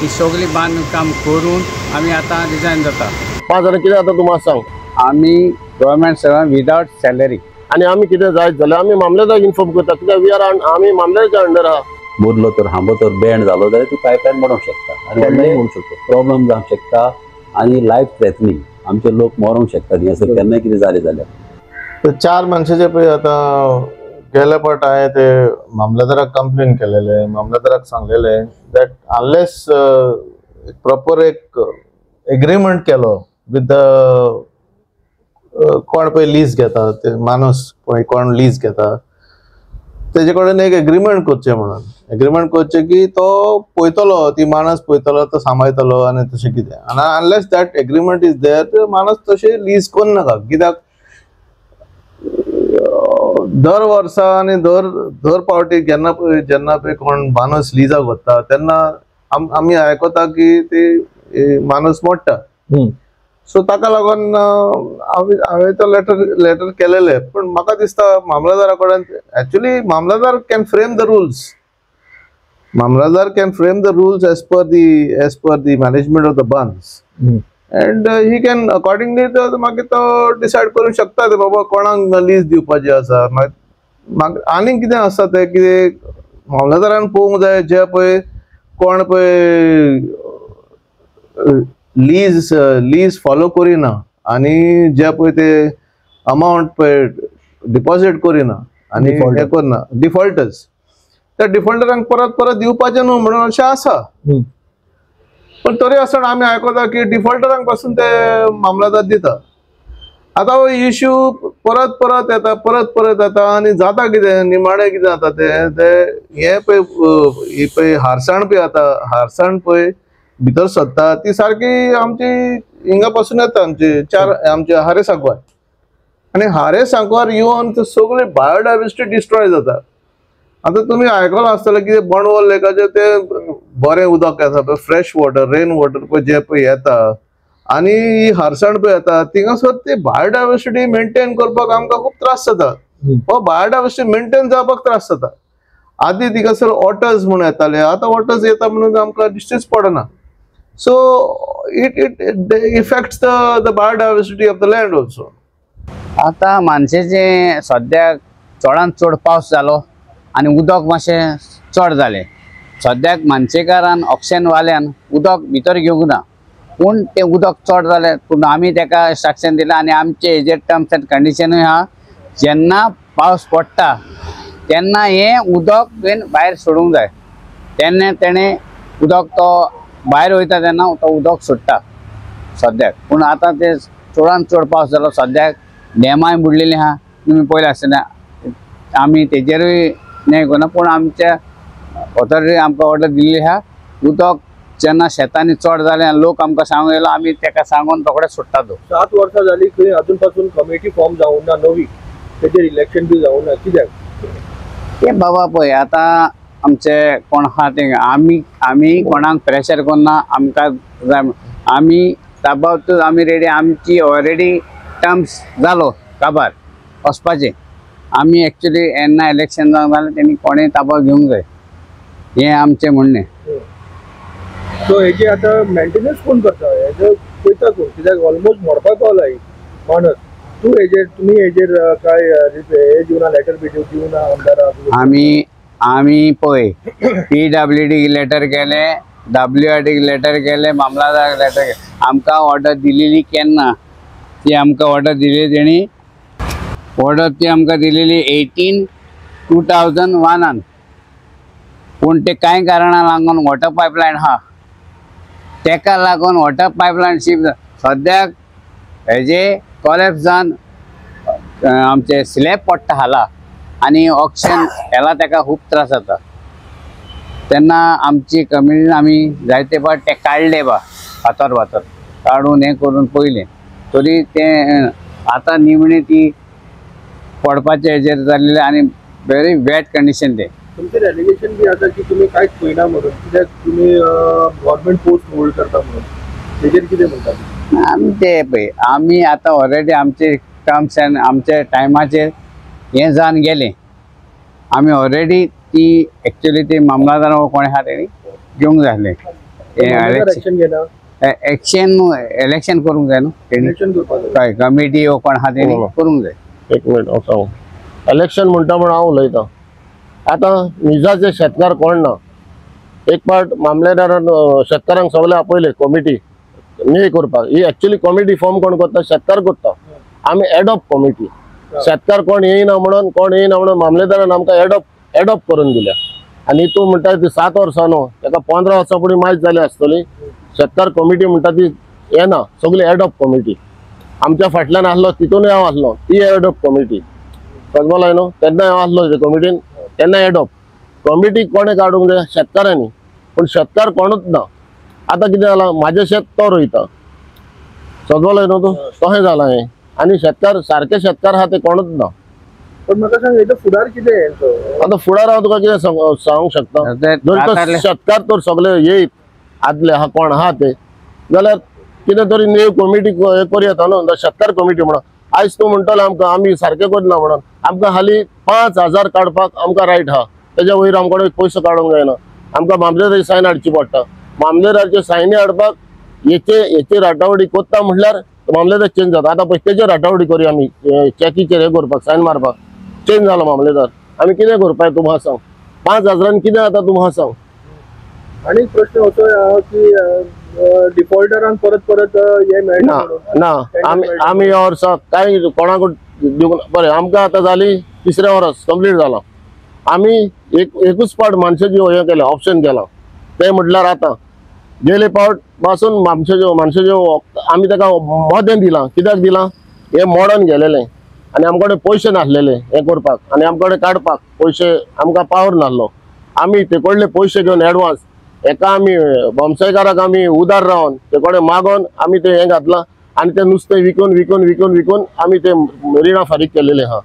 ही सगळी बांदकाम करून आमी आतां रिजायन जाता. 5 जाणां कितें जाता तुमकां सांग. आमी गव्हर्मेंट सर्वंट विदावट सॅलरी आनी आमी कितें जायत जाल्यार आमी मामलेदाराक इन्फॉर्म करता, कित्याक we are आमी मामलेदाराच्या अंडर आहा. मुरलो तर हांबो तर बँड जालो जाल्यार ती पायपलायन मोडोंक शकता आनी व्हडलें म्हणूंक शकता, प्रॉब्लम जावंक शकता आनी लायफ थ्रेटनींग, आमचे लोक मरोंक शकता थिंगासर केन्नाय कितें जालें जाल्यार. तर 4 मनशाचे पळय आतां गेले पाट हांवें ते मामलेदाराक कंप्लेन केलेले, मामलेदाराक सांगलेले that unless proper एक एग्रीमेंट केलो विथ the कोण पळय लीज घेता ते माणूस पळय कोण लीज घेता तेजे कडेन एक एग्रीमेंट करचें म्हणून, एग्रीमेंट करचें की तो पळयतलो ती माणस पळयतलो तो सांबाळटलो आनी तशें कितें, आनी unless that agreement is there ते माणस तशें लीज करूं नाका, कित्याक दर वर्सा आनी दर दर पावटी जेन्ना पळय जेन्ना पळय कोण माणूस लिजाक वता तेन्ना आमी आयकता की ती माणूस मोडटा. सो ताका लागून हांवें तो लेटर केलेले, पूण म्हाका दिसता मामलेदारा कडेन एक्चुली मामलेदार can frame the rules, mamlatdar can frame the rules as per the management of the bunds and he can accordingly मागीर तो डिसायड करूंक शकता ते बाबा कोणाक लीज दिवपाची आसा. मागीर आनीक कितें आसा तें कितें मामलेदारान पळोवंक जाय जे पळय कोण पळय लीज फॉलो करिना आनी जे पळय ते अमावंट पळय डिपॉजीट करिना आनी हें करना डिफॉल्टर्स, त्या डिफॉल्टरांक परत परत दिवपाचें न्हू म्हणून अशें आसा. पण तरी आसतना आमी आयकता की डिफॉल्टरांक पासून ते मामलेदार दिता. आतां हो इश्यू परत परत येता, परत परत येता आनी जाता कितें निमाणें कितें जाता तें हें पळय ही पळय हारसाण पळय आतां हारसाण पळय भितर सरता ती सारकी आमची हिंगा पासून येता आमची चार आमचे हारे सांकवार आनी हारे सांकवार येवन सगळी बायोडायवर्सिटी डिस्ट्रॉय जाता. आतां तुमी आयकलां आसतलें की बणवल लेकाचें तें बरें उदक आसा पळय फ्रेश वॉटर रेन वॉटर पळय जें पळय येता आनी ही हारसाण पळय येता थिंगासर ती बायोडायवर्सिटी मेनटेन करपाक आमकां खूब त्रास जाता. हो बायोडायवर्सिटी मेनटेन जावपाक त्रास जाता. आदी थिंगासर ऑटर्स म्हूण येताले, आतां ऑटर्स येता म्हणून आमकां दिश्टीच पडना. So it affects the biodiversity of the land also. आतां मानशेचें सद्याक चडांत चड पावस जालो आनी उदक मातशें चड जालें. सद्याक मानशेकारान ऑक्सिजनवाल्यान उदक भितर घेवंक ना, पूण तें उदक चड जालें पूण आमी तेका इन्स्ट्रक्शन दिलां आनी आमचे हेजेर टर्म्स एंड कंडिशनूय आहा, जेन्ना पावस पडटा तेन्ना हें उदक तुवें भायर सोडूंक जाय, तेन्ना तेणें उदक तो भायर वयता तेन्ना तो उदक सोडटा सद्याक. पूण आतां ते चडांत चड पावस जालो, सद्याक डॅमाय बुडलेलीं आहा, तुमी पळयलें आसतलें. आमी तेजेरूय न्हय करना, पूण आमच्या ऑथॉरिटी आमकां ऑर्डर दिल्ली आहा उदक जेन्ना शेतांनी चड जालें आनी लोक आमकां सांगूंक येयलो आमी तेका सांगून रोखडेच सोडटा तो. 7 वर्सां जालीं खंय अजून पासून कमिटी फॉर्म जावंक ना नवी, तेजेर इलेक्शन बी जावंक ना, कित्याक तें बाबा पळय आतां आमचे कोण आहा ते आमी आमी कोणाक प्रेशर करना, आमकां जाय आमी ताबावतूच आमी रेडी, आमची ऑलरेडी टर्म्स जालो काबार वचपाचें. आमी एक्चुली येन्ना इलेक्शन जावंक जाल्यार तेणी कोणें ताबो घेवंक जाय हें आमचें म्हणणें. सो हेजे आतां मेंटेनन्स कोण करता हेजे पळयता कोण, कित्याक ऑलमोस्ट मोडपाक पावला ही माणस. तूं हेजेर तुमी हेजेर काय हे दिवना लेटर बी दिवना आमदाराक? आमी आमी पळय PWD letter केलें, WRD letter केलें, मामलादाराक लेटर केलें. आमकां ऑर्डर दिलेली केन्ना ती आमकां ऑर्डर दिली तेणी, ऑर्डर ती आमकां दिलेली 18/2001. पूण ते कांय कारणां लागून वॉटर पायपलायन आहा तेका लागून वॉटर पायपलायन शिफ्ट सद्याक हेजे कॉलेप्स जावन आमचे स्लॅब पडटा हाला आनी ऑक्सिजन हेला तेका खूब त्रास जाता. तेन्ना आमची कम्युनिटीन आमी जायते फावट ते काडले बा फातर फातर काडून हें करून पयलें, तरी तें आतां निमणें ती पडपाचें हेजेर जाल्लें आनी व्हेरी बॅड कंडिशन तें. तुमचेर एलिगेशन बी आसा की तुमी कांयच पळयना म्हणून, कित्याक तुमी गव्हर्मेंट पोस्ट होल्ड करता म्हणून, तेजेर कितें म्हणटा? आमी ते पळय आमी आतां ऑलरेडी आमचे टर्म्स एंड आमचे टायमाचेर हें जावन गेलें. आमी ऑलरेडी ती एक्चुली ती मामलादार कोणें आहा तेणी घेवंक जाय आसलें. एक्शन घेना, एक्शन इलेक्शन करूंक जाय न्हू, इलेक्शन करपाक जाय, कमिटी वो कोण आहा तेणी करूंक जाय. एक मिनट हांव सांगू, इलेक्शन म्हणटा म्हण हांव उलयतां. आतां निजाचे शेतकार कोण ना, एक पावट मामलेदारान शेतकारांक सगळे आपयले कमिटी न्ही करपाक. ही एक्चुअली कमिटी फॉर्म कोण करता, शेतकार करता. आमी एडॉप्ट कमिटी, शेतकार कोण येयना म्हणून, कोण येयना म्हणून मामलेदारान आमकां एडॉप्ट करून दिल्या. आनी तूं म्हणटा ती 7 वर्सां न्हू, ताका 15 वर्सां फुडें मायज जाली आसतली. शेतकार कमिटी म्हणटा ती येना, सगळी एडॉप्ट कमिटी. आमच्या फाटल्यान आसलो तितूनय हांव आसलो, ती एडॉप्ट कमिटी समजलो न्हू, तेन्ना हांव आसलो ते कमिटीन, तेन्ना एडॉप्ट कमिटी कोणें काडूंक जाय, शेतकारांनी. पूण शेतकार कोणूच ना. आतां कितें जालां, म्हाजें शेत तो रोयता, समजलो न्हू तूं, तशें जालां हें. आनी शेतकार सारके शेतकार आहा ते कोणूच ना. पण म्हाका सांग हेजो फुडार कितें हेंचो? आतां फुडार हांव तुका कितें सांगूंक शकता, जर तो शेतकार तर सगळे येयत आदले आहा कोण आहा ते, जाल्यार कितें तरी न्यू कमिटी हें करूं येता न्हू, शेतकार कमिटी म्हणून. आयज तूं म्हणटलो आमकां आमी सारकें करना म्हणून, आमकां हालीं 5,000 काडपाक आमकां रायट आहा, तेज्या वयर आमकां कडेन पयसो काडूंक जायना. आमकां मामलेदाराची सायन हाडची पडटा, मामलेदाराच्यो सायनी हाडपाक हेचे राटावडी कोत्ता म्हणल्यार मामलेदार चेंज जाता. आतां पळय तेजेर राटावडी करूया आमी, चॅकीचेर हें करपाक सायन मारपाक चेंज जालो मामलेदार. आमी कितें करपाक तूं म्हाका सांग, 5,000 कितें जाता तूं म्हाका सांग. आनी प्रश्न असो आहा की डिफॉल्टरांक परत परत हे मेळना ना. आमी ह्या वर्सा कांय कोणाकूच दिवंक ना. बरें, आमकां आतां जाली तिसरें वर्स कंप्लीट जालां. आमी एकूच पावट मानशेचें हें केलें, ऑप्शन केलां, तें म्हटल्यार आतां गेले पावट पासून मानशेच्यो आमी ताका मदें दिलां. कित्याक दिलां, हें मोडन गेलेलें आनी आमचे कडेन पयशे नासलेले हें करपाक, आनी आमचे कडेन काडपाक पयशे आमकां पावर नासलो. आमी ते कडले पयशे घेवन एडवान्स एका आमी बमसायकाराक आमी उदार रावन ते कडेन मागोन आमी तें हें घातलां आनी तें नुस्तें विकून विकून विकून विकून आमी तें रिणां फारीक केलेलें आहा.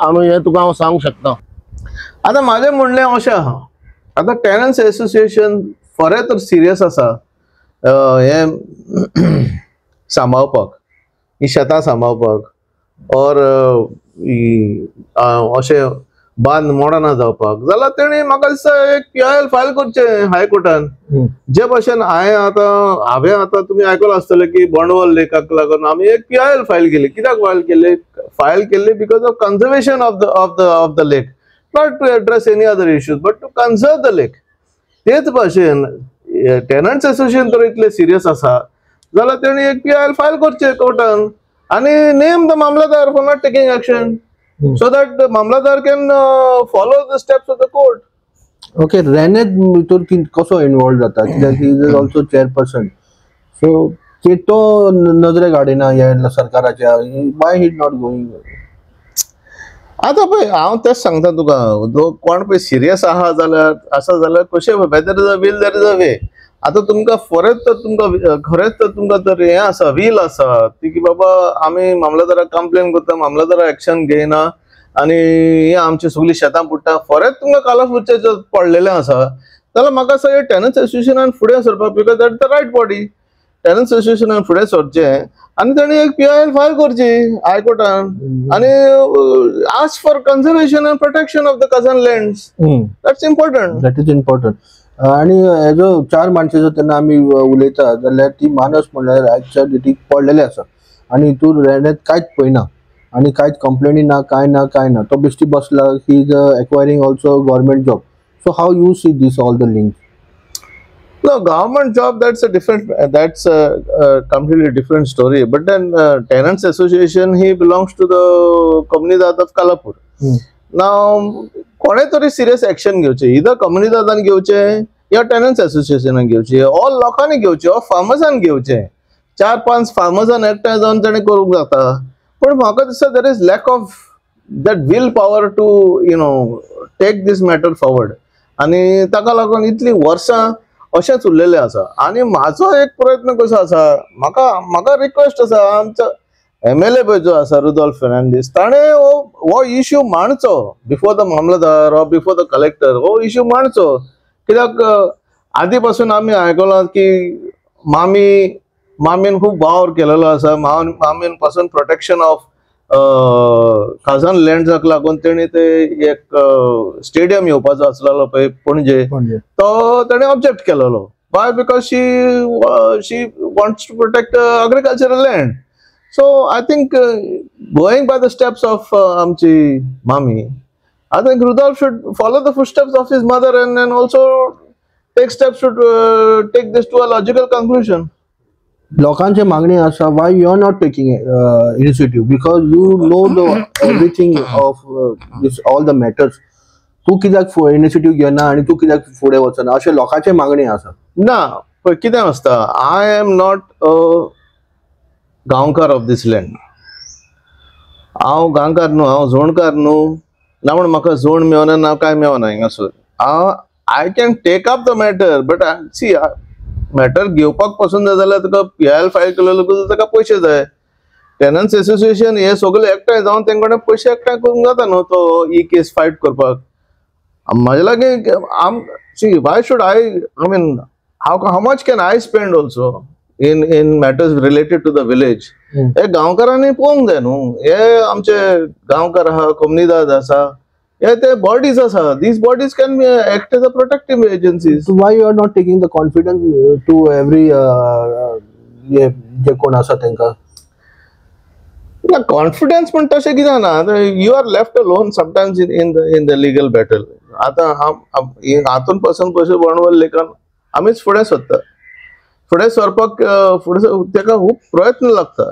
आमी हें तुका हांव सांगूंक शकता. आतां म्हाजें म्हणणें अशें आहा, आतां टेनन्स एसोसिएशन खरें तर सिरियस आसा हें सांबाळपाक, ही शेतां सांबाळपाक ऑर अशें बांद मोडना जावपाक, जाल्यार तेणी म्हाका दिसता एक PIL file करचें हायकोर्टान. जे भशेन हांवें आतां तुमी आयकलां आसतलें की बोंडवल लेकाक लागून आमी एक PIL file केली. कित्याक फायल केली? फायल केली because of conservation of the lake, not to address any other issues but to conserve the lake. तेच भाशेन टेनंट्स एसोसिएशन तर इतलें सिरियस आसा जाल्यार तेणी एक PIL file करचें कोर्टान आनी name the mamlatdar for not taking action, so that the mamlatdar can follow the steps of the court. Okay, रेनेत भितर कसो इन्वॉल्व जाता, कित्याक he is also chairperson, so ते तो नजरेक हाडिना ह्या सरकाराच्या, why he not going? आतां पळय हांव तेंच सांगता तुका, जो कोण पळय सिरियस आहा जाल्यार आसा जाल्यार कशें whether is a will there is a way. आतां तुमकां खरेंच तर तुमकां तर हें आसा, वील आसा ती की बाबा आमी मामलेदाराक कंप्लेन करता, मामलेदारा एक्शन घेयना आनी हें आमची सगळीं शेतां पुडटा, खरेंच तुमकां कालापूरचें पडलेलें आसा जाल्यार म्हाका दिसता हें टेनन्स एसोसिएशनान फुडें सरपाक, because that the right body. Tenants एसोसिएशनान फुडें सरचें आनी ताणें एक PIL file करची हायकोर्टान आनी ask for conservation and protection of the khazan lands. That's important, that is important. आनी हेजो चार माणसाचो तेन्ना आमी उलयता जाल्यार ती मानस म्हणल्यार आयच्या डेटीक पडलेले आसा आनी हितून रेनेत कांयच पळयना आनी कांयच कंप्लेनी ना, कांय ना, कांय ना. तो बेश्टी बसला, he is acquiring also government job. So how you see this all the link? No, government job, that's a different, that's a completely different story. But then tenants association, he belongs to the Comunidade of Kalapur. Now, कोणे तरी serious action घेवचे, इधर कम्युनिदादान घेवचे या tenants एसोसिएशनान घेवचे, all लोकांनी घेवचे, all फार्मर्सान घेवचे. 4-5 फार्मर्सान एकठांय जावन ताणें करूंक जाता. पूण म्हाका दिसता there is lack of that will power to you know take this matter forward. आनी ताका लागून इतलीं वर्सां अशेंच उरलेलें आसा. आनी म्हाजो एक प्रयत्न कसो आसा, म्हाका रिक्वेस्ट आसा, आमचो MLA पळय जो आसा रुदोल्फ फेर्नांडीस, ताणें हो इश्यू मांडचो before the mamlatdar or before the collector. हो इश्यू मांडचो, कित्याक आदी पासून आमी आयकलां की मामीन खूब वावर केलेलो आसा. मामीन पासून प्रोटेक्शन ऑफ खाजन लँड्साक लागून तेणी ते एक स्टेडियम येवपाचो आसलेलो पळय पणजे, तो तेणें ऑब्जेक्ट केलेलो. Why? Because she wants to protect agricultural land. So I think going by the steps of आमची मामी, I think Rudolph should follow the footsteps of his mother and also take steps to take this to a logical conclusion. लोकांची मागणी आसा, why you are not taking initiative, because you know the everything of this all the matters. तूं कित्याक initiative घेना आनी तूं कित्याक फुडें वचना अशें लोकांची मागणी आसा. ना, पळय कितें आसता, I am not a Gaonkar of this land. हांव गांवकार न्हू, हांव जोणकार न्हू, ना म्हण म्हाका जोण मेवना ना कांय मेवना हिंगासर. हांव I can take up the matter, but see, matter घेवपाक पसून जाय जाल्यार तुका PIL file केलेलो ताका पयशे जाय. टेनन्स एसोसिएशन हे सगळे एकठांय जावन तेंचे कडेन पयशे एकठांय करूंक जाता न्हू तो ही केस फायट करपाक. म्हाजे लागीं आम see, why should I mean, how much can I spend also in matters related to the village? हे गांवकारांनी पळोवंक जाय न्हू. हे आमचे गांवकार आहा, कोमनिदाद आसा, हे ते बॉडीज आसा. These bodies can act as a protective agencies. Why you are not taking the confidence to every जे कोण आसा तांकां? ना, कॉन्फिडन्स पण तशें कितें ना, you are left alone sometimes in the legal battle. आतां हातून पसून पयशे बंडवल लेखन आमीच फुडें सरता. फुडें सरपाक फुडें ताका खूब प्रयत्न लागता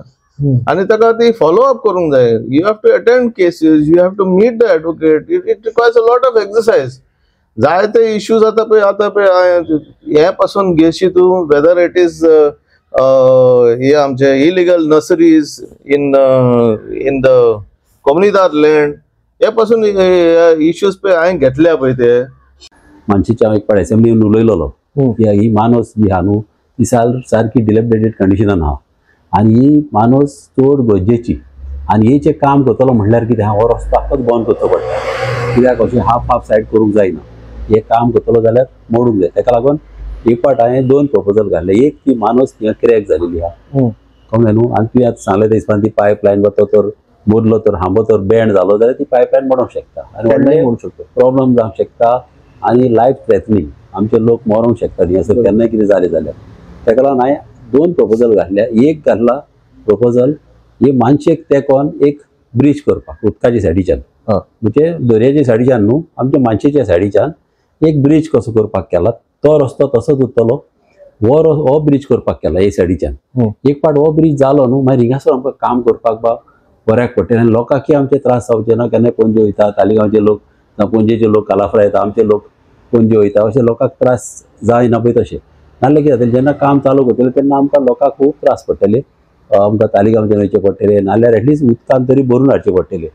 आनी ताका ती फॉलो अप करूंक जाय. You have to attend cases, you have to meet the advocate, it requires a lot of exercise. जायते इश्यूज आतां पळय, आतां पळय हें पासून घेशी तूं, वेदर it is हे आमचे illegal nurseries in the Comunidade land, हे पासून इश्यूज पळय हांवें घेतल्या पळय ते. मानशेच्या हांव एक पाट एसेंब्लीन उलयलेलो की ही मानस जी आहा न्हू ती सारकी डिलेबिडेटेड कंडिशनान आहा आनी ही मानस चड गरजेची आनी हेचें काम करतलो म्हणल्यार कितें आहा, हो रस्तो आख्खोच बंद करचो पडटा. कित्याक अशें हाफ हाफ सायड करूंक जायना. हें काम करतलो जाल्यार मोडूंक जाय. ताका लागून एक पाट हांवें 2 प्रपोजल घातले. एक ती मानस थिंगा क्रॅक जालेली आहा, कळ्ळें न्हू, आनी तुवें आतां सांगलें त्या हिसपान ती पायप लायन वा तो तर मोडलो तर हांबो तर बँड जालो जाल्यार ती पायप लायन मोडोंक शकता आनी व्हडले प्रॉब्लम जावंक शकता आनी लायफ थ्रेटनींग, आमचे लोक मरोंक शकता थिंगासर केन्नाय कितें जालें जाल्यार. ताका लागून हांवें 2 प्रपोजल घातल्या. एक घातला प्रपोजल हे मानशेक तेंकोन एक ब्रीज करपाक उदकाच्या सायडीच्यान, म्हणजे दर्याच्या सायडीच्यान न्हू, आमच्या मानशेच्या सायडीच्यान एक ब्रीज कसो करपाक केला. तो रस्तो तसोच उरतलो, हो ब्रीज करपाक केला हे सायडीच्यान. एक पाट हो ब्रीज जालो न्हू, मागीर हिंगासर आमकां काम करपाक बा बऱ्याक पडटलें आनी लोकांकय आमचे त्रास जावचे ना. केन्नाय पणजे वयता तालिगांवचे लोक, पणजेचे लोक कालाफरा येता, आमचे लोक पणजे वयता, अशे लोकांक त्रास जायना पळय तशें. नाल्यार कितें जातलें, जेन्ना काम चालू करतलें तेन्ना आमकां लोकांक खूब त्रास पडटले, आमकां तालिगांवच्यान वयचें पडटलें, नाल्यार एटलिस्ट उदकान तरी भरून हाडचें पडटलें.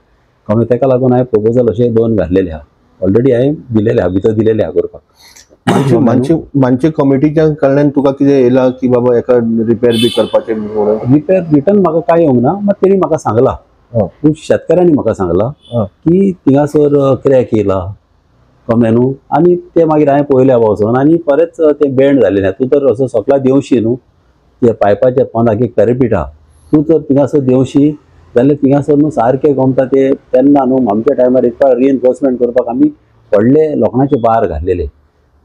कमी ताका लागून हांवें प्रपोजल अशें 2 घातलेले आहा, ऑलरेडी हांवें दिलेले आहा, भितर दिलेले आहा करपाक. मानचे कमिटीच्या कडल्यान तुका कितें येयला की बाबा एका रिपेर बी करपाचें म्हणून? रिपेर रिटर्न म्हाका कांय येवंक ना, मात तेणी म्हाका सांगलां, खूब शेतकारांनी म्हाका सांगलां की थिंगासर क्रॅक येयला, कळ्ळें न्हू, आनी ते मागीर हांवें पळयलें वचोन आनी परत ते बँड जालें ना. तूं तर असो सकला देंवशी न्हू, त्या पायपाच्या पोंदाक एक पॅरापीट आहा, तूं तर थिंगासर देंवशी जाल्यार थिंगासर न्हू सारकें गमता ते. तेन्ना न्हू आमच्या टायमार एक पाट रिएनफोर्समेंट करपाक आमी व्हडले लोखणाचे बार घातलेले.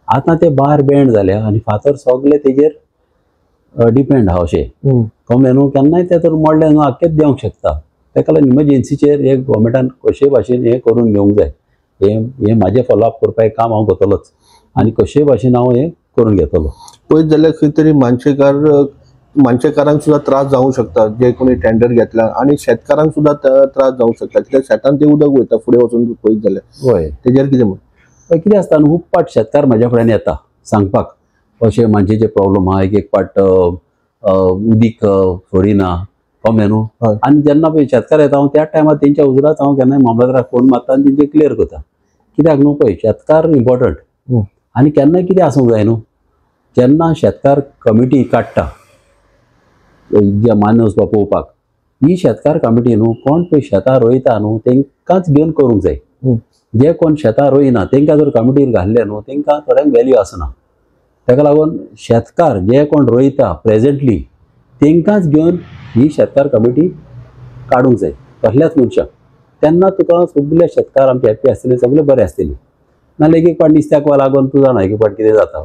आतां ते बार बँड जाल्या आनी फातर सगळे तेजेर डिपेंड आहा अशें, कळ्ळें न्हू. केन्नाय ते तर मोडले न्हू आख्खेच देंवंक शकता. ताका लागून इमर्जन्सीचेर हे गोवोरमेंटान कशेय भाशेन हें करून घेवंक जाय. हें म्हाजें फॉलोअप करपाचें काम हांव करतलोच आनी कशेय भाशेन हांव हें करून घेतलो. पळयत जाल्यार खंय तरी मानशेकारांक सुद्दां त्रास जावंक शकता, जे कोणी टेंडर घेतला, आनी शेतकारांक सुद्दां त्रास जावंक शकता, कित्याक शेतान ते उदक वयता फुडें वचून पळयत जाल्यार. हय, तेजेर कितें म्हण? कितें आसता न्हू, खूब पाट शेतकार म्हाज्या फुड्यान येता सांगपाक अशें मानशेचे प्रॉब्लम आहा, एक एक पाट उदीक सोडिना, कळ्ळें न्हू. आनी जेन्ना पळय शेतकार येता हांव त्या टायमार तेंच्या उजरात हांव केन्नाय मामलेदाराक फोन मारता आनी तेंचे क्लियर करता. कित्याक न्हू पळय शेतकार इम्पॉर्टंट आनी केन्नाय कितें आसूंक जाय न्हू, जेन्ना शेतकार कमिटी काडटा जे मानस बा पळोवपाक, ही शेतकार कमिटी न्हू कोण पळय शेतां रोयता न्हू तेंकांच घेवन करूंक जाय. जे कोण शेतां रोयना तेंकां जर कमिटीर घातले न्हू तेंकां थोड्यांक वेल्यू आसना. ताका लागून शेतकार जे कोण रोयता प्रेजेंटली तेंकांच घेवन ही शेतकार कमिटी काडूंक जाय, कसल्याच मनशाक. तेन्ना तुका सगळे शेतकार आमचे हॅप्पी आसतले, सगळे बरे आसतले. नाल्यार एक एक पाट नुस्त्याक लागून तूं जाणा एक एक पाट कितें जाता.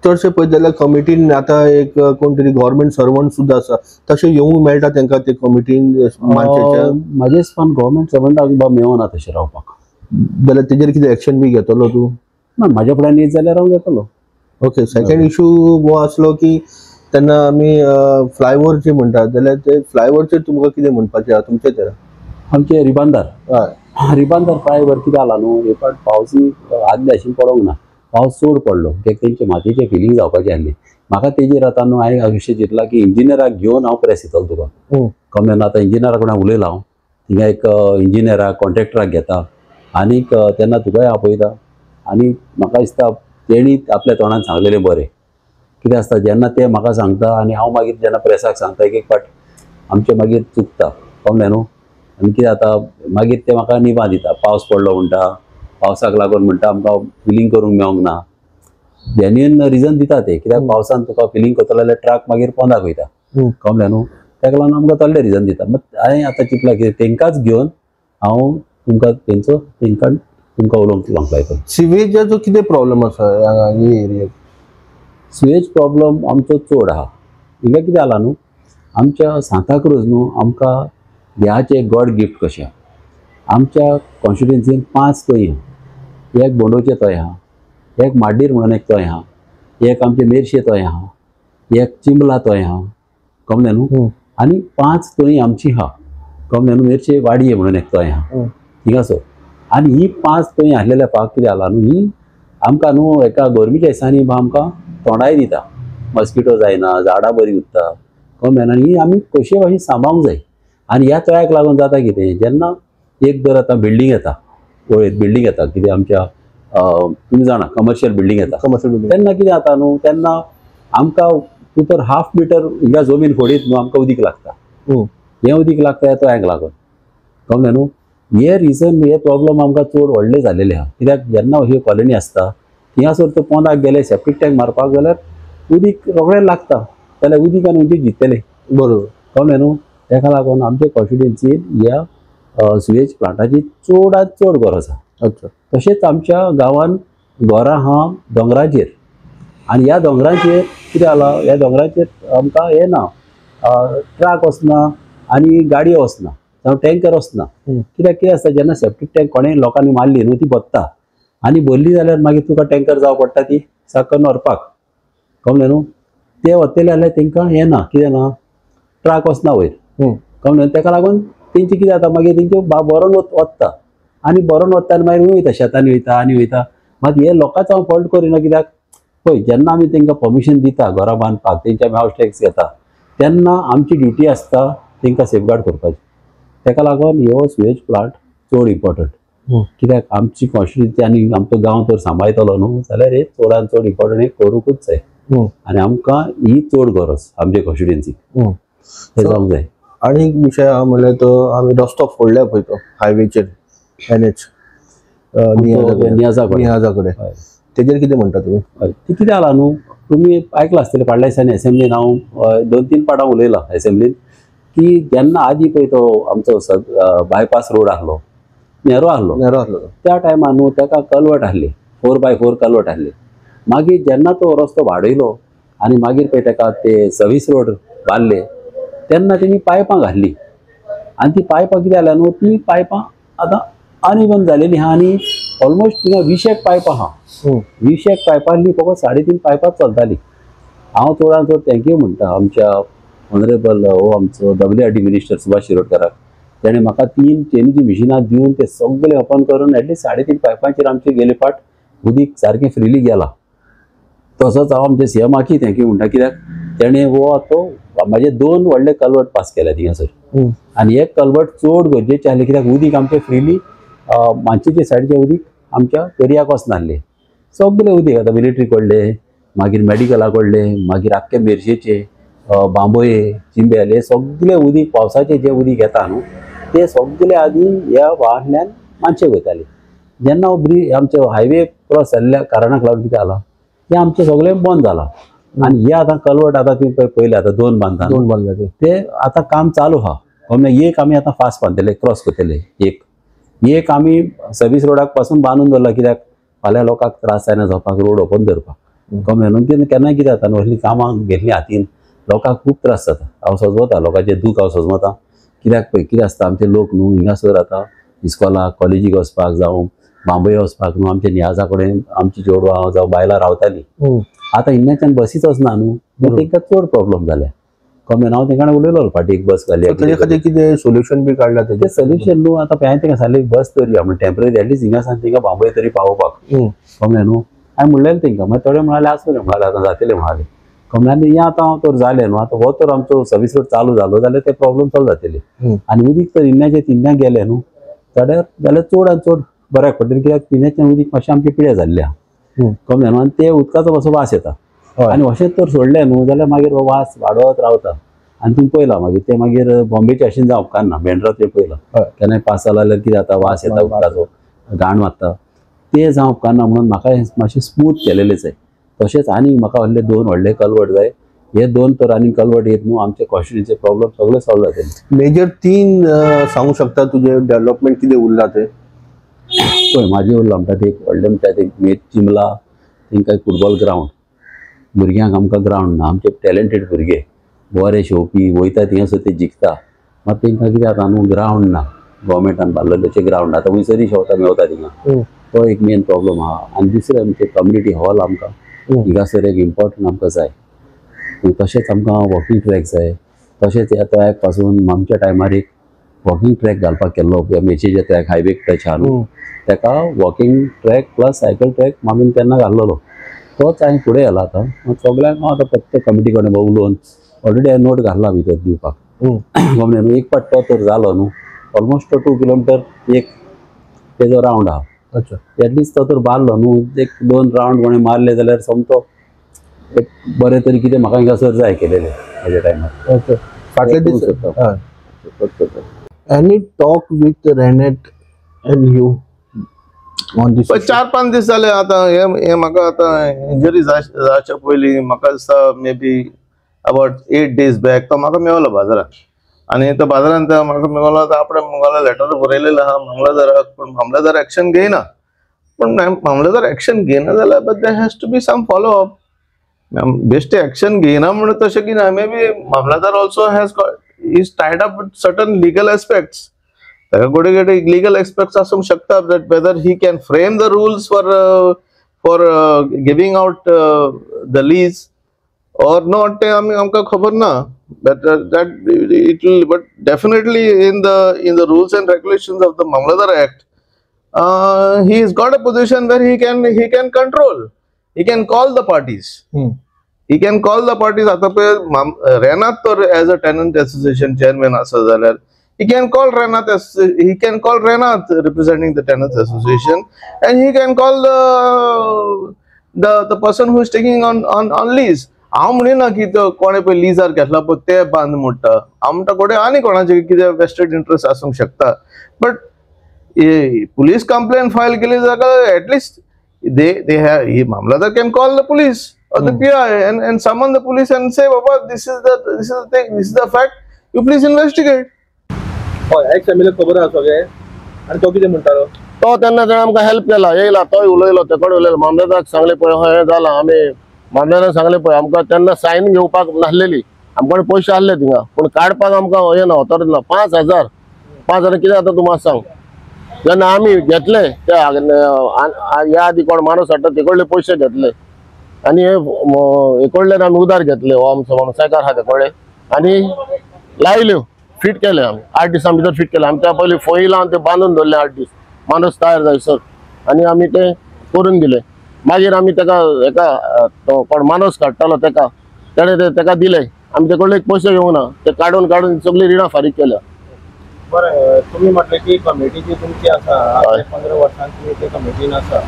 चडशे पळयत जाल्यार कमिटीन आतां एक कोण तरी गव्हर्मेंट सर्वंट सुद्दां आसा, तशें येवंक मेळटा तांकां ते कमिटीन मानशेच्या? म्हाजे हिसपान गव्हर्मेंट सर्वंटाक बाबा मेळना तशें रावपाक. जाल्यार तेजेर कितें एक्शन बी घेतलो तूं? ना, म्हाज्या फुड्यान येत जाल्यार हांव घेतलो. ओके. सेकंड इशू हो आसलो की तेन्ना आमी फ्लायओवर जे म्हणटात जाल्यार ते फ्लायओवरचेर तुमकां कितें म्हणपाचें आहा तुमचें ते? आमचे रिबांदार, हय, रिबांदार फ्लायओवर कितें जाला न्हू, हे फावट पावसूय आदले भाशेन पडोंक ना, पावस चड पडलो कित्याक तेंचे मातयेचें फिलींग जावपाचें आसलें. म्हाका तेजेर आतां न्हू हांवें अशें चिंतलां की इंजिनियराक घेवन हांव प्रेस येतलो तुका. कमलें आतां इंजिनियरा कडेन उलयलां हांव, थिंगा एक इंजिनियराक कॉन्ट्रॅक्टराक घेता आनीक तेन्ना तुकाय आपयता. आनी म्हाका दिसता तेणी आपल्या तोंडान सांगलेलें बरें. कितें आसता जेन्ना ते म्हाका सांगता आनी हांव मागीर जेन्ना प्रेसाक सांगता एक एक फावट आमचें मागीर चुकता. कळ्ळें न्हू? आनी कितें जाता मागीर ते म्हाका निबां दिता, पावस पडलो म्हणटा, पावसाक लागून म्हणटा आमकां फिलींग करूंक मेळोंक ना. जेन्युइन रिजन दिता ते, कित्याक पावसान तुका फिलींग करतलो जाल्यार ट्रक मागीर पोंदाक वयता. कळ्ळें न्हू? ताका लागून आमकां तसले रिजन दिता. मात हांवें आतां चिंतलां की तेंकांच घेवन हांव तुमकां तेंचो तेंकां तुमकां उलोवंक लावंक लायतलो. सिवेजाचो कितें प्रॉब्लम आसा हांगा हे एरियेक? सिवेज प्रॉब्लम आमचो चड आहा. हिंगा कितें जाला न्हू, आमच्या सांताक्रूज न्हू आमकां देवाचें गॉड गिफ्ट कशें. आमच्या कॉन्स्टिट्युएन्सीन 5 तोय आहा. एक बोंडोचे तोय आहा, एक माड्डीर म्हणून एक तोय आहा, एक आमचे मेरशे तोय आहा, एक चिंबला तोय आहा. कळ्ळें न्हू? आनी 5 तोय आमची आहा. कळ्ळें न्हू? मेरशे वाडये म्हणून एक तोय आहा थिंगासर. आनी ही 5 तोय आसलेल्या पाक कितें जाला न्हू, ही आमकां न्हू एका गरमेच्या दिसांनी आमकां तोंडाय दिता, मस्किटो जायना, झाडां बरीं उरता. कळ्ळें? आनी ही आमी कशे भाशेन सांबाळूंक जाय. आनी ह्या तोयाक लागून जाता कितें, जेन्ना एक जर आतां बिल्डींग येता, वयर बिल्डींग येता कितें आमच्या तुमी जाणा कमर्शियल बिल्डींग येता, कमर्शियल बिल्डींग, तेन्ना कितें जाता न्हू, तेन्ना आमकां तूं तर हाफ मिटर हिंगा जमीन फोडीत न्हू आमकां उदीक लागता. हें उदीक लागता ह्या तोयाक लागून. कळ्ळें न्हू? हे रिजन हे प्रॉब्लम आमकां चड व्हडले जालेले आहा. कित्याक जेन्ना ही कॉलनी आसता थिंगासर तो पोंदाक गेले सेप्टीक टँक मारपाक जाल्यार उदीक रोखडें लागता, जाल्यार उदीक आनी उदीक जितले. बरोबर. कळ्ळें न्हू? ताका लागून आमचे कॉन्स्टिट्युएन्सीन ह्या सिवेज प्लांटाची चडांत चड गरज आहा. अच्छा. तशेंच आमच्या गांवान घरां आहा दोंगराचेर, आनी ह्या दोंगराचेर कितें जालां, ह्या दोंगराचेर आमकां हें ना, ट्रक वचना आनी गाडयो वचना, जावं टँकर वचना. कित्याक कितें आसता, जेन्ना सेप्टीक टँक कोणें लोकांनी मारली न्हू ती भरता, आनी भरली जाल्यार मागीर तुका टँकर जावं पडटा ती साकन व्हरपाक. कळ्ळें न्हू? ते वतले जाल्यार तेंकां हें ना, कितें ना, ट्रक वचना वयर. कळ्ळें? ताका लागून तेंची कितें जाता मागीर तेंच्यो भरोन वता, आनी भरोन वता आनी मागीर वयता शेतांनी वयता आनी वयता. मात हे लोकांचो हांव फॉल्ट करिना, कित्याक पळय जेन्ना आमी तेंकां परमिशन दिता घरां बांदपाक, तेंच्या आमी हावस टॅक्स घेता, तेन्ना आमची ड्युटी आसता तेंकां सेफगार्ड करपाची. ताका लागून हो सिवेज प्लांट चड इम्पॉर्टंट. कित्याक आमची कॉन्स्टिट्युएन्सी आनी आमचो गांव तर सांबाळटलो न्हू जाल्यार हे चडान चड इम्पॉर्टंट हें करूंकूच जाय. आनी आमकां ही चड गरज आमचे कॉन्स्टिट्युएन्सीक हें जावंक जाय. आनी एक विशय आहा म्हणल्यार तो आमी रस्तो फोडल्या पळय तो हायवेचेर एनएच नियाजा कडेन, तेजेर कितें म्हणटा तुमी? ती कितें जाला न्हू, तुमी आयकलां आसतलें फाटल्या दिसांनी एसेंब्लीन हांव 2-3 पाटां उलयलां एसेंब्लीन की जेन्ना आदी पळय तो आमचो बायपास रोड आहलो, नेरो आहलो, त्या टायमार न्हू ताका कलवट आहली, 4x4 culvert आहली. मागीर जेन्ना तो रस्तो वाडयलो आनी मागीर पळय ताका ते सर्वीस रोड बांदले, तेन्ना तेणी पायपां घातली, आनी ती पायपां कितें जाल्या न्हू, ती पायपां आतां अनइवन जालेली आहा. आनी ऑलमोस्ट थिंगा 20 पायपां आहा, 20 पायपांतली फकत 3.5 पायपां चलताली. हांव चडान चड thank you म्हणटा आमच्या ऑनरेबल हो आमचो WRD minister Subhash शिरोडकराक, तेणें म्हाका 3 चेनीची मिशिनां दिवन ते सगळे ओपन करून एटलिस्ट 3.5 पायपांचेर आमचे गेले फाट उदीक सारकें फ्रिली गेलां. तसोच हांव आमच्या सीएमाकय thank you म्हणटा, कित्याक तेणें हो तो म्हाजे 2 व्हडले कलवट पास केले थिंगासर. आनी एक कलवट चड गरजेचें आसलें, कित्याक उदीक आमचें फ्रिली मानशेचे सायडीचें उदीक आमच्या दर्याक वचनासलें. सगळें उदीक आतां मिलिटरी कडले, मागीर मेडिकला कडले, मागीर आख्खे मेरशेचे, बांबोये, चिंबेले, सगळे उदीक पावसाचें जें उदीक येता न्हू ते सगळे आदी ह्या वाहनान मानशेक वयताले. जेन्ना हो ब्रिज आमचो हायवे क्रॉस जाल्ल्या कारणाक लागून कितें जालां, तें आमचें सगळें बंद जालां. आनी हे आतां कलवट आतां तुमी पळय पयलें आतां 2 बांदता, 2 बांदले ते आतां काम चालू आहा. म्हणजे एक आमी आतां फास्ट बांदतले, क्रॉस करतले, एक आमी सर्वीस रोडाक पासून बांदून दवरला, कित्याक फाल्यां लोकांक त्रास जायना जावपाक रोड ओपन दवरपाक कमलें न्हू. केन्नाय कितें जाता न्हू असलीं कामां घेतलीं हातीन लोकांक खूब त्रास जाता. हांव सजवता लोकांचें दूख हांव सजवता कित्याक पळय कितें आसता आमचे लोक न्हू हिंगासर आतां इस्कॉलाक कॉलेजीक वचपाक जावं बांबोळे वचपाक न्हू आमच्या नियाजा कडेन आमची चेडवां जावं बायलां रावतालीं. आतां हिंगाच्यान बसीच वचना न्हू तांकां चड प्रॉब्लम जाल्या. कमलें हांव तेंकां उलयलो फाटीं एक बस घाली तेजे खातीर कितें सोल्युशन बी काडला तेजें सोल्युशन न्हू आतां हांवें तांकां सांगलें बस दवरया म्हणून टेंपररी एटलीस्ट हिंगासान तांकां बांबोळे तरी पावोवपाक. कमलें न्हू हांवें म्हणलेलें तांकां मागीर थोडे म्हणाले आसूं रे म्हणाले आतां जातलें म्हणाले. कमलें आनी हें आतां तर जालें न्हू आतां हो तर आमचो सर्वीस रोड चालू जालो जाल्यार ते प्रॉब्लम सॉल्व जातले. आनी उदीक तर इन्न्याचे तिन्न्या गेलें न्हू जाल्यार जाल्यार चड आनी चड बऱ्याक पडटलें कित्याक तिन्याचें उदीक मातशें आमचें पिड्यार जाल्लें आहा. कमलें न्हू आनी ते उदकाचो मातसो वास येता आनी अशेंच तर सोडलें न्हू जाल्यार मागीर हो वास वाडत रावता. आनी तुमी पळयलां मागीर ते मागीर बॉम्बेचे अशें जावं उपकारना बेंड्रा ते पळयलां केन्नाय पास जालो जाल्यार कितें जाता वास येता उदकाचो घाण मारता ते जावं उपकारना म्हणून म्हाका हें मातशें स्मूथ केलेलें जाय. तशेंच आनी म्हाका व्हडले दोन व्हडले कलवट जाय हे दोन तर आनी कलवट येत न्हू आमचे कॉन्स्टिट्युएन्सीचे प्रॉब्लम सगळे सॉल्व जातले. मेजर तीन सांगू शकता तुजें डेव्हलपमेंट कितें उरलां तें? पळय म्हाजें उरलां म्हणटा ते एक व्हडलें म्हणटा ते चिमला तांकां फुटबॉल ग्रावंड भुरग्यांक आमकां ग्रावंड ना. आमचे टॅलंटेड भुरगे बरे शेवपी वयता थिंगासर ते जिखता मात तांकां कितें जाता न्हू ग्रावंड ना गव्हर्मेंटान बांदलेलें तशें ग्रावंड आतां वयसरय शेवता मेवता थिंगा तो एक मेन प्रॉब्लम आहा. आनी दुसरें आमचें कम्युनिटी हॉल आमकां हिंगासर एक इम्पॉर्टंट आमकां जाय. तशेंच आमकां वॉकिंग ट्रॅक जाय. तशेंच ह्या ट्रॅक पासून आमच्या टायमार एक वॉकिंग ट्रॅक घालपाक केल्लो मेचीच्या ट्रॅक हायवेक टच आहा न्हू ताका walking track plus cycle track मामीन तेन्ना घाल्लोलो तोच हांवें फुडें व्हेला आतां. सगळ्यांक हांव आतां फक्त कमिटी कडेन उलोवन ऑलरेडी हांवें नोट घातला भितर दिवपाक. कमलें न्हू एक फावट तो तर जालो न्हू ऑलमोस्ट तो 2 किलोमिटर एक तेजो रावंड आहा. अच्छा एटलिस्ट तो तर बारलो न्हू एक 2 रावंड कोणें मारले जाल्यार सोमतो एक बरें तरी कितें म्हाका हिंगासर जाय केलेलें म्हाज्या टायमार. ओके फाटले दीस Any talk with Renet and you on this? 4-5 दीस जाले आतां हे म्हाका आतां इंजरी जावच्या पयलीं म्हाका दिसता maybe about 8 days back तो म्हाका मेवलो बाजारान आनी तो बाजारान तो म्हाका मेवलो आतां आपणें मुगालो लेटर बरयलेलें आहा मामलेदाराक पूण मामलेदार एक्शन घेयना. पूण मामलेदार एक्शन घेयना जाल्यार but there has to be some follow up. बेश्टे एक्शन घेयना म्हणून तशें की ना मे बी मामलेदार also has is tied up with certain legal aspects. ताका गोडे गोडे लिगल एस्पेक्ट्स आसूंक शकता that whether he can frame the rules for giving out the lease or not तें आमी आमकां खबर ना. But that it will but definitely in the rules and regulations of the Mamlatdar act he is got a position where he can control, he can call the parties. He can call the parties. आतां पळय रेनात तर as a tenant association chairman आसा जाल्यार he can call Renat, he can call Renat representing the tenants association, and he can call the person who is taking on lease. हांव म्हणिना की तो कोणें पळय लिजार घेतला पळय ते बांद मोडटा. हांव म्हणटा कोणे आनी कोणाचे कितें वेस्टेड इंट्रस्ट आसूंक शकता. बट पुलीस कंप्लेन फायल केली जाल्यार at least they have he mamlatdar can call the police or the PI and summon the police and say, Baba, this is the thing, this is the fact, you please investigate. हय ex MLA खबर आसा सगळें आनी तो कितें म्हणटालो तो तेन्ना ताणें आमकां हेल्प केला येयला तोय उलयलो ते कडेन उलयलो मामलेदाराक सांगलें पळय हय हें जालां आमी मामलेदाराक सांगलें पळय आमकां तेन्ना सायन घेवपाक नासलेली आमकां पयशे आहले थिंगा पूण काडपाक आमकां हें ना ऑथॉरिटी ना. 5,000 कितें जाता तूं म्हाका सांग. जेन्ना आमी घेतले ते ह्या आदी कोण माणूस हाडटा ते कडले पयशे घेतले आनी हे कडल्यान आमी उदार घेतले हो आमचो माणसाकार आहा ते कडेन आनी लायल्यो फिट केले आमी 8 दिसां भितर फिट केले. आमी त्या पयलीं फोई लावन ते बांदून दवरले 8 दीस माणूस तयार जायसर आनी आमी ते करून दिले. मागीर आमी ताका हेका तो कोण माणूस काडटालो ताका तेणें ते ताका दिले. आमी ते कडले पयशे घेवंक ना ते काडून काडून सगळी रिणां फारीक केल्या. बरें तुमी म्हटलें की कमिटी जी तुमची आसा 15 वर्सां तुमी ते कमिटीन आसा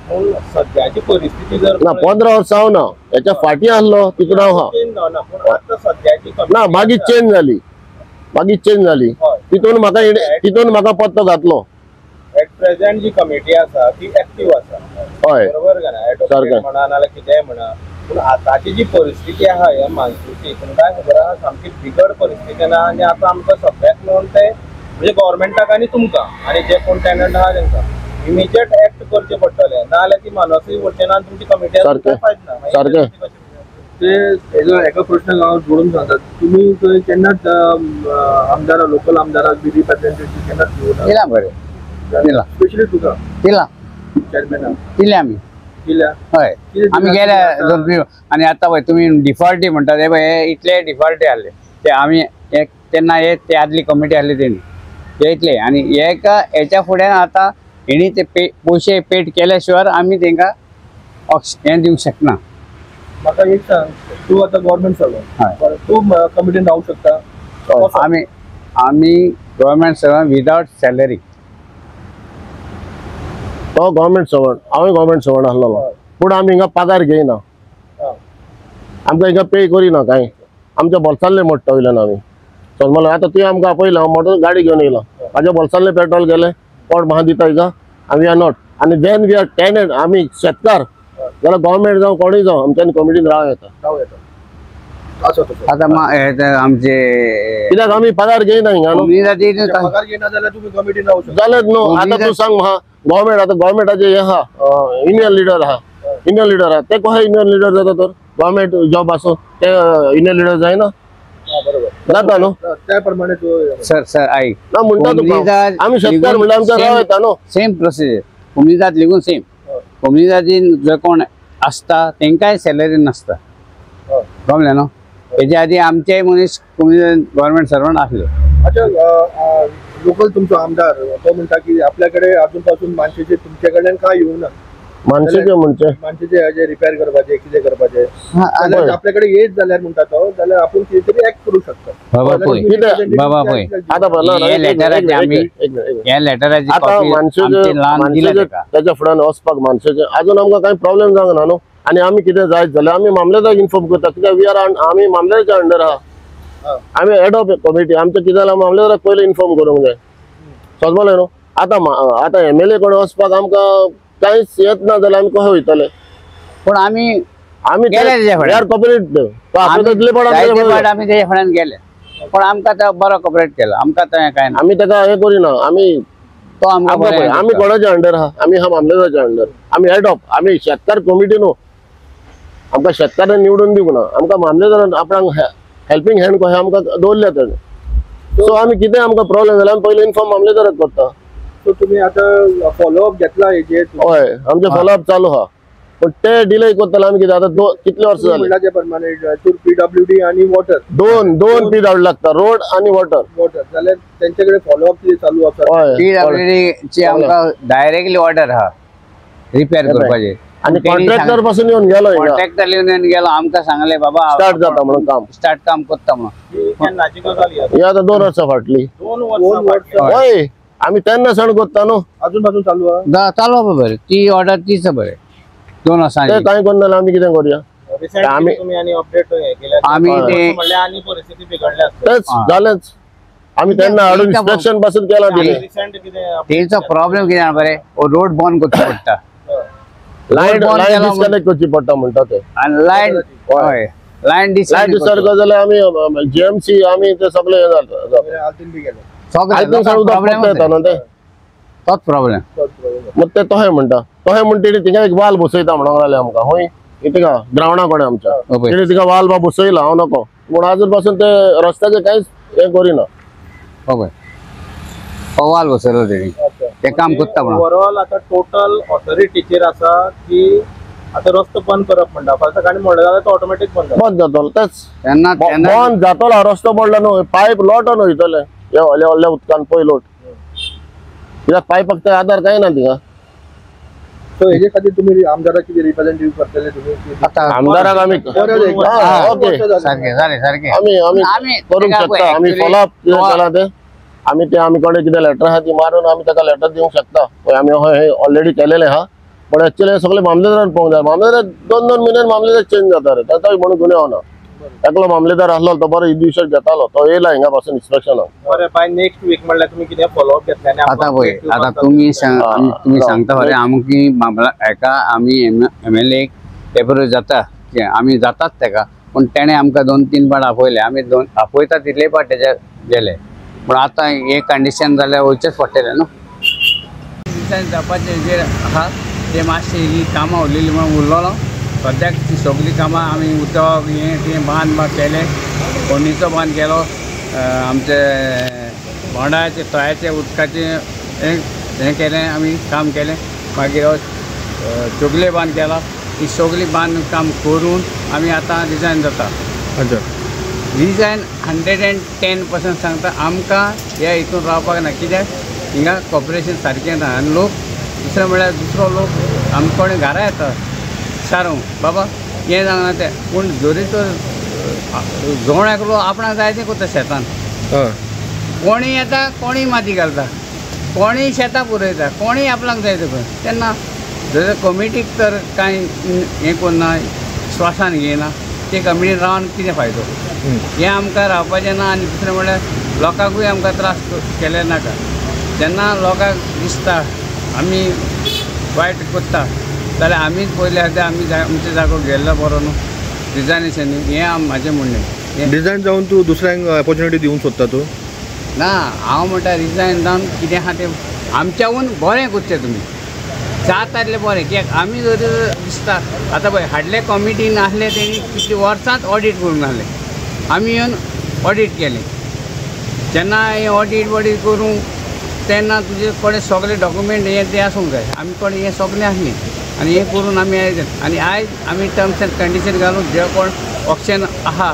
पूण सद्याची परिस्थिती जर ना 15 वर्सां हांव ना हेच्या फाटीं आहलो तितून हांव आहा ना पूण आतां सद्याची ना मागीर चेंज जाली मागीर चेंज जाली तितून म्हाका तितून म्हाका पत्तो घातलो. एट प्रेझेंट जी कमिटी आसा ती एक्टीव आसा. हय बरोबर का ना एडवोकेट म्हणा नाल्यार कितेंय म्हणा पूण आतांची जी परिस्थिती आहा ह्या मानसूची तुमकां खबर आहा सामकी बिगड परिस्थिती ना आनी आतां आमकां सगळ्याक मेळून ते म्हणजे गव्हर्मेंटाक आनी तुमकां आनी जे कोण टेनंट आहा तेंकां इमिजिएट एक्ट करचे पडटले, ना जाल्यार ती मानसूय उरचे ना, तुमची कमिटी फायदा ना. सारकें ते हेजो एका प्रश्न हांव जोडून सांगता, तुमी थंय केन्नाच आमदारा लोकल आमदाराक बी रिप्रेझेंटेटिव्ह केन्नाच दिवना? दिला बरें, दिला स्पेशली तुका दिला चेअरमॅनाक दिले आमी दिल्या. हय आमी गेले दोन. आनी आतां पळय तुमी डिफॉल्टी म्हणटा ते पळय इतले डिफॉल्टी आहले ते आमी एक तेन्ना हे ते आदली कमिटी आहली तेणी ते इतले. आनी हेका हेच्या फुडें आतां हेणी ते पयशे पेड केल्या शिवाय आमी तेंकां हें दिवंक शकना. म्हाका एक सांग, तूं आतां गव्हर्मेंट सर्वंट, तूं कमिटीन रावूंक शकता? आमी आमी गव्हर्मेंट सर्वंट विदावट सॅलरी. तो गव्हर्मेंट सर्वंट, हांवूय गव्हर्मेंट सर्वंट आसलेलो, पूण आमी हिंगा पगार घेयना, आमकां हिंगा पे करिना कांय, आमच्या बोल्सांतलें मोडटा वयल्यान आमी. चल आतां तुवें आमकां आपयला, हांव मोटर गाडी घेवन येयला, म्हाज्या बोल्सांतलें पेट्रोल गेलें, कोण म्हाका दिता हिंगा? आमी are not. आनी then we are tenant, आमी शेतकार जाल्यार गव्हर्मेंट जावं कोणूय जावं आमच्यानी कमिटीन राव येता. आतां आमचे कित्याक आमी पगार घेयना हिंगा न्हू, पगार घेयना जाल्यार तुमी कमिटीन रावूं शकता जाल्यार न्हू. आतां तूं सांग म्हाका, गव्हर्मेंट आतां गव्हर्मेंटाचे हे आहा, युनियन लिडर आहा, युनियन लिडर आहा, ते कशे युनियन लिडर जाता तर? गव्हर्मेंट जॉब आसूं ते युनियन लिडर जायना? जाता न्हू त्या प्रमाणे. सर सर आयक ना म्हणटा तुका, आमी शेतकार म्हणल्यार आमकां राव येता न्हू. सेम प्रोसिजर कोमुनिदाद लेगून सेम. कोमुनिदादीन जे कोण आसता तेंकांय सॅलरी नासता, कळ्ळें न्हू. हेच्या आदी आमचेय मनीस कोमुनिदाद गव्हर्मेंट सर्वंट आसले. अच्छा, लोकल तुमचो आमदार तो म्हणटा की आपल्या कडेन अजून पासून मानशेचे तुमचे कडल्यान काय येवना, मानशेचे म्हणजे मानशेचे हेजे रिपेर करपाचे कितें करपाचे आपल्या कडेन येत जाल्यार म्हणटा तो, जाल्यार आपूण कितें तरी एक्ट करूं शकता. बाबा पळय आतां ह्या लेटराची कॉपी ताच्या फुड्यान वचपाक मानशेचे अजून आमकां कांय प्रॉब्लेम जावंक ना न्हू. आनी आमी कितें जायत जाल्यार आमी मामलेदाराक इन्फॉर्म करता, कित्याक we are आमी मामलेदाराच्या अंडर आहा, आमी हेड ऑफ कमिटी, आमचें कितें जाल्यार मामलेदाराक पयलीं इन्फॉर्म करूंक जाय. समजलें न्हू. आतां आतां एमएलए कडेन वचपाक आमकां कांयच येत ना जाल्यार आमी कशें वयतले? पूण आमी आमी गेले कॉपरेट आमी तेच्या फुड्यान गेले, पूण आमकां तो बरो कॉपरेट केलो, आमकां तें कांय ना. आमी ताका हें करिना, आमी तो आमकां आमी कोणाच्या अंडर आहा? आमी आहा मामलेदाराच्या अंडर, आमी हेड ऑफ, आमी शेतकार कमिटी न्हू, आमकां शेतकारान निवडून दिवंक ना, आमकां मामलेदारान आपणाक हेल्पींग हँड कशें आमकां दवरल्या तेणें. सो आमी कितें आमकां प्रॉब्लेम जाल्यार आमी पयलीं इन्फॉर्म मामलेदाराक करता. सो तुमी आतां फॉलोअप घेतला हेजेर? हय, आमचें फॉलोअप चालू आहा, पूण ते डिले करतले आमी कितें आतां कितले वर्सां जालीं म्हणला ते प्रमाणे पीडब्ल्यूडी आनी वॉटर दोन दोन पीडब्ल्यू लागता, रोड आनी वॉटर. वॉटर जाल्यार तेंचे कडेन फॉलोअप कितें चालू आसा? हय, पीडब्ल्यूडी ची आमकां डायरेक्टली ऑर्डर आहा रिपेर करपाची. आनी कॉन्ट्रॅक्टर पासून येवन गेलो, कॉन्ट्रॅक्टर येवन गेलो, आमकां सांगलें बाबा स्टार्ट जाता म्हणून काम, स्टार्ट काम करता म्हणून. केन्नाची गजाल ही? आतां 2 वर्सां फाटली. 2 वर्सां? हय, आमी तेन्ना सावन करता न्हू. अजून पासून चालू आहा? चालू आहा बरें, ती ऑर्डर तीच बरें 2 वर्सांची. ते कांय करना जाल्यार आमी कितें करुया? आमी तेच जालेंच, आमी तेन्ना हाडून इन्स्पेक्शन पासून केलां. तेंचो प्रॉब्लेम कितें जाणा बरें, रोड बंद करचो पडटा, लायट डिस्कनेक्ट करची पडटा म्हणटा ते. आनी लायट, हय, लायट डिस्कनेक्ट जाल्यार आमी जीएमसी आमी ते सगळे हें जाता, सगळें येता न्हू ते, तोच प्रॉब्लेम. मग ते तशें म्हणटा, तशें म्हणटा तिंगा एक वाल बसयता म्हणूंक लागले आमकां, हय तिंगा ग्रावंडा कडेन आमच्या तिणें तिका वाल बा बसयला, हांव नको पूण आजून पासून ते रस्त्याचें कांयच हें करिना. हय, वाल बसयलो तेणी, ते काम करता म्हणून. ओवरऑल आतां टोटल ऑथॉरिटीचेर आसा की आतां रस्तो बंद करप म्हणटा, फाल्यां सकाळीं म्हणलें जाल्यार तो ऑटोमॅटीक बंद जाता. बंद जातलो, तेच तेन्ना बंद जातलो, रस्तो पडलो न्हू, पायप लोटोन वयतले हे व्हडल्या व्हडल्या उदकान पय लोट, कित्याक पायपाक ते आदार कांय ना थिंगा. सो हेजे खातीर तुमी आमदाराक कितें रिप्रेझेंटेटिव्ह करतले तुमी? आमदाराक आमी ओके सारकें जालें, सारकें आमी आमी करूंक शकता, आमी फॉलोअप कितें केलां तें आमी ते आमी कडेन कितें लेटर आहा ती मारून आमी ताका लेटर दिवंक शकता. पळय आमी हय ऑलरेडी केलेलें आहा, पण एक्चुअली सगळे मामलेदारान पळोवंक जाय. मामलेदार 2-2 म्हयन्यान मामलेदार चेंज जाता रे, ताका म्हणून गुन्यांव ना. एकलो मामलेदार आसलो तो बरो दिवसाक घेतालो, तो येयला हिंगा पासून इन्स्पेक्शनाक. बरें, बाय नेक्स्ट वीक म्हणल्यार तुमी कितें फॉलोअप घेतले? आतां पळय, आतां तुमी तुमी सांगता खरें, आमकी मामला हेका आमी एमएलए पेपर जाता, आमी जाताच तेका, पूण तेणें आमकां 2-3 पाट आपयले, आमी आपयता तितले पाट तेच्या गेले, पूण आतां हे कंडिशन जाल्यार वयचेंच पडटलें न्हू. रिजायन जावपाचें जे आहा ते मातशें ही कामां उरलेली म्हणून उरलेलो. सद्याक ती सगळीं कामां आमी उदक हें तें बांद केलें, फोंडीचो बांद केलो, आमचे बोंडाचे तळ्याचे उदकाचें हें केलें, आमी काम केलें. मागीर चोगले बांद केला. ही सगळी बांद काम करून आमी आतां रिजायन जाता. अच्छा, रिजायन 110% सांगता आमकां ह्या हितून रावपाक ना, कित्याक हिंगा कॉपरेशन सारकें ना आनी लोक दुसरें म्हळ्यार दुसरो लोक आमचे कडेन घरा येता सारूंक बाबा हें जावना तें, पूण जरी तर जोण एकलो आपणाक जाय तें करता शेतान, कोणीय येता कोणीय माती घालता, कोणीय शेतां पुरयता, कोणीय आपणाक जाय तें करता. तेन्ना जर कमिटीक तर कांय हें करना, श्वासान घेयना, ते कमिटीन रावन कितें फायदो? हें आमकां रावपाचें ना. आनी दुसरें म्हणल्यार लोकांकूय आमकां त्रास केले नाका. जेन्ना लोकांक दिसता आमी वायट करता जाल्यार आमीच पयले आतां आमी आमचे जागो गेल्लो बरो न्हू रिजायनेशन. हें म्हाजें म्हणणें. रिजायन जावन तूं दुसऱ्यांक ऑपॉर्च्युनिटी दिवंक सोदता तूं? ना, हांव म्हणटा रिजायन जावन कितें आहा तें आमच्याहून बरें करचें तुमी, जाता तितलें बरें. कित्याक आमी जर दिसता आतां पळय हाडले कॉमिटीन आसले तेणी कितली वर्सांच ऑडीट करूंक नासलें, आमी येवन ऑडीट केलें. जेन्ना हें ऑडीट वॉडीट करूंक तेन्ना तुजे कडेन सगळे डॉक्युमेंट हे ते आसूंक जाय. आमी कडेन हें सगळें आसलें आनी हें करून आमी आयज आनी आयज आमी टर्म्स एंड कंडिशन घालून जे कोण ऑप्शन आहा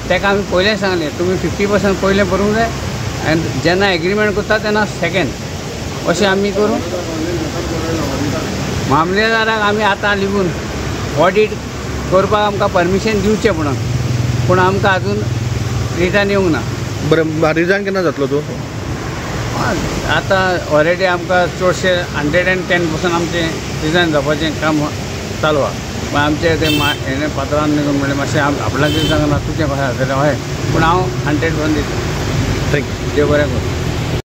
ताका आमी पयलें सांगलें तुमी 50% पयलें भरूंक जाय आनी जेन्ना एग्रीमेंट करता तेन्ना सेकेंड, अशें आमी करूं. मामलेदाराक आमी आतां लिगून ऑडीट करपाक आमकां परमिशन दिवचें म्हणून, पूण आमकां आजून रिटर्न येवंक ना. बरें, रिजायन केन्ना जातलो तूं? आतां ऑलरेडी आमकां चडशे 110% आमचें रिजायन जावपाचें काम चालू आहा. मागीर आमचें तें हेणें पात्रान निघून म्हणलें मातशें आपणाचें सांगना तुजें कशें जातलें हय, पूण हांव 100% दितां. Thank you, देव बरें करूं.